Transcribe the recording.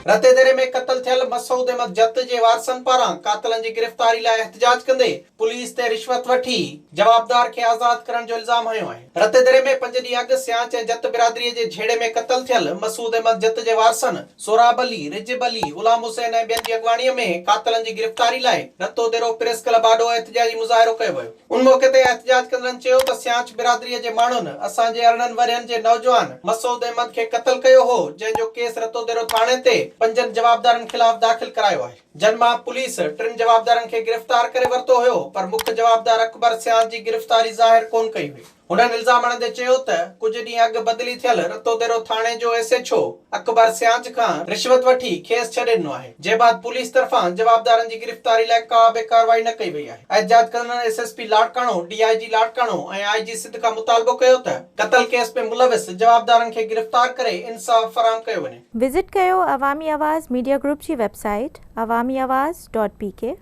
رتيديري ۾ قتل ٿيل مسعود احمد جت جي وارثن پاران قاتلن جي گرفتاري لاء احتجاج ڪندي پوليس تي رشوت وٺي جوابدار کي آزاد ڪرڻ جو الزام هنيو آهي. رتيديري ۾ پنج ڏينهن اڳ سيانچ ۽ جت برادري جي جهيڙي ۾ قتل ٿيل مسعود احمد جت جي وارثن سهراب علي، رجب علي، غلام حسين ۽ ٻين جي اڳواڻي ۾ قاتلن جي گرفتاري لاء رتوديرو پريس ڪلب آڏو احتجاجي مظاهرو ڪيو ويو. ان موقعي تي احتجاج ڪندڙن چيو ته سيانچ برادريء جي ماڻهن اسان جي 18 ورهين جي نوجوان مسعود احمد کي قتل ڪيو هو، جنهن جو ڪيس رتوديرو ٿاڻي تي پنجن جوابدارن خلاف داخل ڪرايو آهي، جن مان پوليس ٽن جوابدارن کي گرفتار ڪري ورتو هيو پر مک جوابدار اڪبر سيانچ جي گرفتاري ظاهر ڪونه ڪئي هئي. هنن الزام هڻندي چيو ته ڪجهه ڏينهن اڳ بدلي ٿيل رتوديرو ٿاڻي جو S H O Akbar Sianch کان رشوت وٺي کيس ڇڏي ڏنو آهي، جنهن بعد پوليس طرفان جوابدارن جي گرفتاري لاء ڪا به ڪارروائي نه ڪئي وئي آهي. احتجاج ڪندڙن S S P Larkana, D I G Larkana ۽ I G Sindh کان مطالبو ڪيو ته قتل ڪيس ۾ ملوث جوابدارن کي گرفتار ڪري انصاف فراهم ڪيو وڃي. وزٽ ڪيو عوامي آواز ميڊيا گروپ جي website Awami Awaz dot P K.